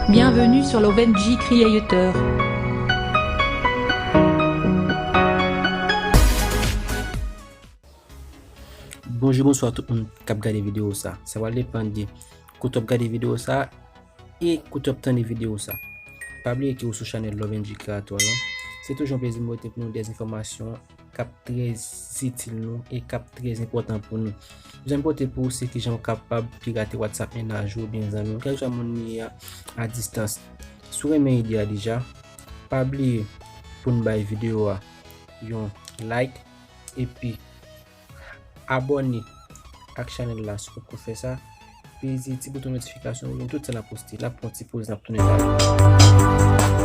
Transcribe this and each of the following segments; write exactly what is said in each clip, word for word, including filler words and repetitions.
Bienvenue sur Lovenji Creator. Bonjou, bonswa tout moun k ap gade videyo sa. Sa pral depann de kote w ap gade videyo sa e kote w ap tande videyo sa. Pa bliye ke ou sou chanèl Lovenji Creator lan. Se toujou yon plezi mwen pote pou nou de enfòmasyon k ap trè itil nou e k ap trè enpòtan pou nou. Jan m pote pou ou se kijan w kapab pirate WhatsApp mennaj ou oubyen zanmi w, kèlkeswa moun li ye a, a distans. Si w renmen ide a deja, pa bliye pou n bay videyo a yon like epi abòne ak chanèl la si w poko fè sa. Peze ti bouton notifikasyon pou jwenn tout sa n ap poste. L ap pran ti poz, n ap tounen pale.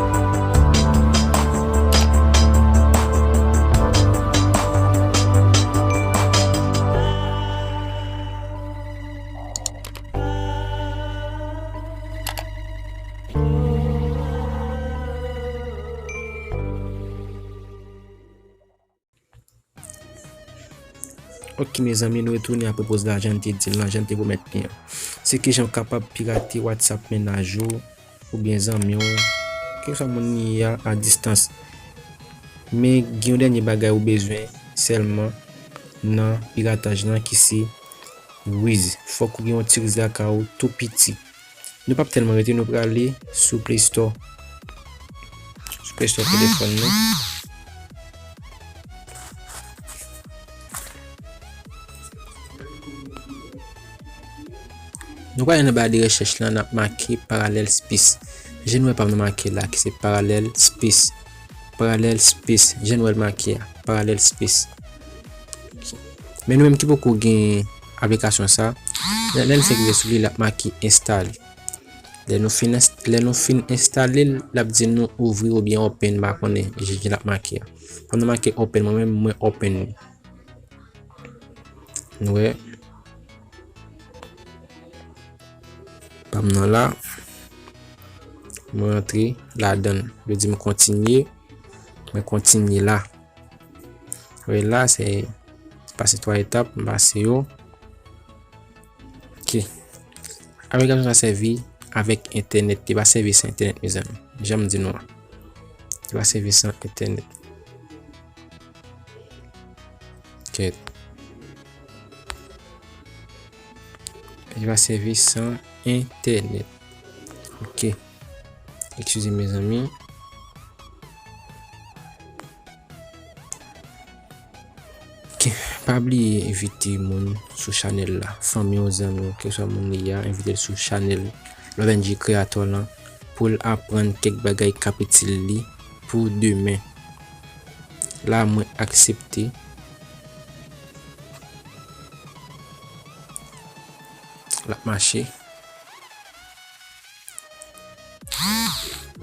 Ok, mezanmi, nou retounen apre poz la, jan n te di l lan, jan n te pwomèt li an. Se kijan w kapab pirate WhatsApp mennaj ou, oubyen zanmi w, kèlkeswa moun li ye a, a distans. Men gen yon dènye bagay ou bezwen sèlman nan pirataj lan ki se riz. Fòk ou gen yon ti riz lakay ou tou piti. Nou p ap tèlman rete, nou prale sou Play Store. Sou Play Store telefòn nou. Nou prale nan ba de rechèch lan, n ap make Parallel Space. Jan nou wè pa m nan make la, ki se Parallel Space. Parallel Space. Jan nou wè l make a, Parallel Space. Men nou menm ki poko gen aplikasyon sa, lè, lè n fèk rive sou li, l ap make enstale. Lè nou fin ens-, lè nou fin enstale l, l ap di nou ouvri oubyen open, m pa konnen, jan l ap make a. Kòm nan make open, mwen menm, mwen open li. Nou wè. Pa m nan la. Mwen rantre ladan l. Yo di m kontinye. Mwen kontinye la. Wè la, se pase twa etap, m pase yo. Ok. Aplikasyon sa sèvi avèk entènèt. Li pa sèvi san entènèt, mezanmi. Jan m di nou an. Li pa sèvi san entènèt. Ok. Li pa sèvi san entènèt. Ok. Eskize, mezanmi. Ok, pa bliye envite moun sou chanèl la, fanmi w, zanmi w, kèlkeswa moun li ye a, envite l sou chanèl Lovenji Creator lan pou l aprann kèk bagay k ap itil li pou demen. La, mwen aksepte. L ap mache.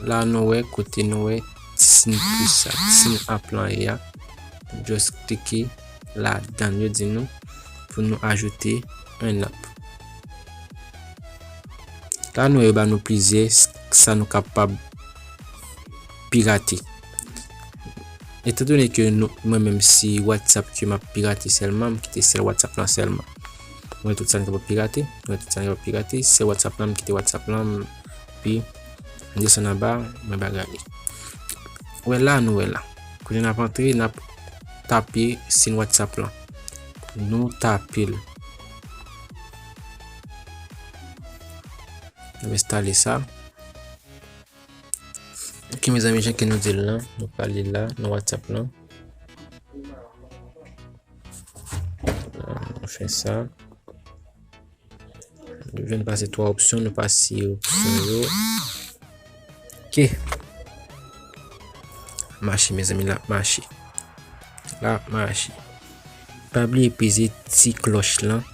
La nou wè kote nou wè ti siy plis sa, ti siy ap lan ye a. Just klike ladan l, yo di nou pou nou ajoute un app. La nou wè yo ba nou plizyè s-, sa nou kapab pirate. Etandone ke nou, mwen menm se WhatsApp ke m ap pirate sèlman, m kite sèl WhatsApp lan sèlman. Mwen tout sa m kapab pirate, mwen tout sa m kapab pirate, sèl WhatsApp lan, m kite WhatsApp lan, m, epi m desann anba, mwen pa gade. Wè la, nou wè la. Kounye a n ap antre, n ap tape siy WhatsApp lan. Nou tape l. N ap enstale sa. Ok, mezanmi, jan ke nou di l lan, nou prale la, nan WhatsApp lan. Nou fè sa. Nou vin pase twa opsyon, nou pase opsyon yo. Ok. Mache, mezanmi, l ap mache. L ap mache. Pa bliye peze ti klòch lan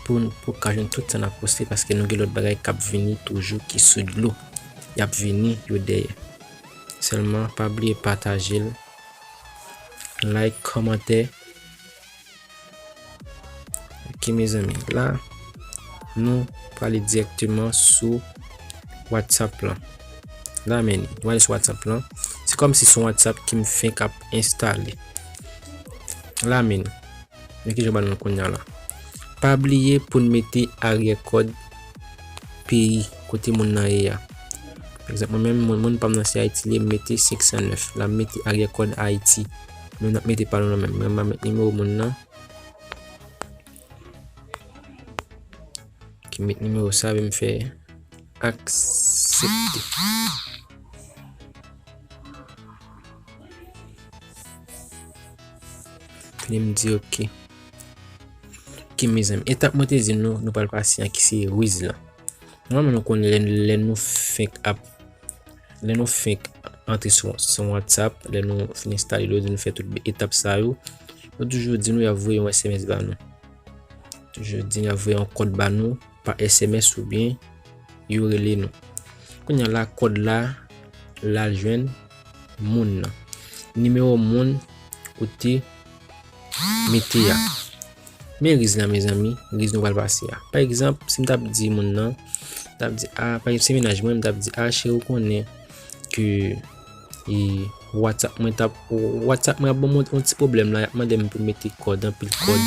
pou, pou ka jwenn tout sa n ap poste, paske nou gen lòt bagay k ap vini toujou ki sou dlo. Y ap vini, yo dèyè. Sèlman, pa bliye pataje l, like, kòmantè. Ok, mezanmi, la, nou prale dirèkteman sou WhatsApp lan. La, men, nou ale sou WhatsApp lan. Se kòmsi se yon WhatsApp ke m fenk ap enstale. La, men, men kijan ban nou kounye a la. Pa bliye pou n mete aryè kòd peyi kote moun nan ye a. Pa egzanp, mwen menm, moun, moun pa m nan se Ayiti, li, m mete senk san nèf. La, m mete aryè kòd Ayiti. Men n ap mete pa nou nan menm. Mwen, m a met nimewo moun nan. Ki met nimewo sa, epi m fè aksepte. Epi m di oke. Oke, mezanmi. Etap mwen te di nou, nou pral pase an ki se riz lan. Nòmalman, nou konnen lè, lè nou fenk ap, lè nou fenk antre sou, sou WhatsApp, lè nou fin enstale l, nou fè tout etap sa yo, yo toujou di nou y ap voye yon S M S ba nou. Toujou di nou y ap voye yon kòd ba nou pa S M S oubyen yo rele nou. Kounye a la, kòd la, l al jwenn moun nan. Nimewo moun ou te mete a. Men riz la, mezanmi, riz nou pral pase a. Pa egzanp, si m t ap di moun nan, m t ap di, a, pa egzanp, se mennaj mwen, m t ap di, a, cheri, ou konnen ke, e, WhatsApp mwen t ap, WhatsApp mwen ap ban mwen yon ti pwoblèm la, y ap mande m pou m mete kòd, anpil kòd.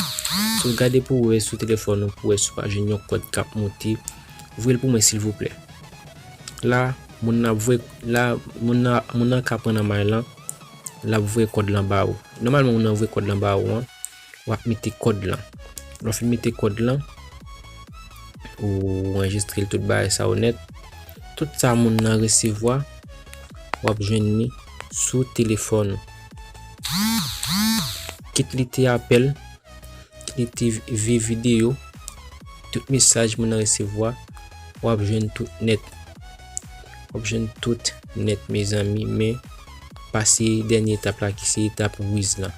So, gade pou wè sou telefòn ou, pou wè si w pa jwenn yon kòd k ap monte. Voye l pou mwen, silvouplè. La, moun nan ap voye, la, moun nan, moun nan ka pran nan may lan, l ap voye kòd lan ba ou. Nòmalman, moun nan voye kòd lan ba ou an, w ap mete kòd lan. Lè w fin mete kòd lan, ou anrejistre l, tout bagay sa yo nèt. Tout sa moun nan resevwa, w ap jwenn li sou telefòn ou. Kit li te apèl, kit li te vi-, vi-, videyo, tout mesaj moun nan resevwa, w ap jwenn tout nèt. W ap jwenn tout nèt, mezanmi, men pase dènye etap la ki se etap riz lan.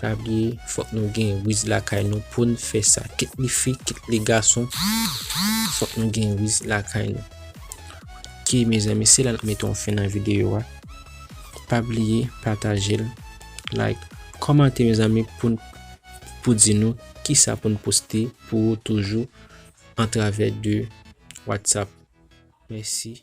Pa bliye, fòk nou gen riz lakay nou pou n fè sa. Kit li fi, kit li gason, fòk nou gen riz lakay nou. Oke, mezanmi, se la n ap mete yon fen nan videyo a. Pa bliye, pataje l, like, kòmante, mezanmi, pou n, pou di nou kisa pou n poste pou ou toujou atravè de WhatsApp. Mèsi.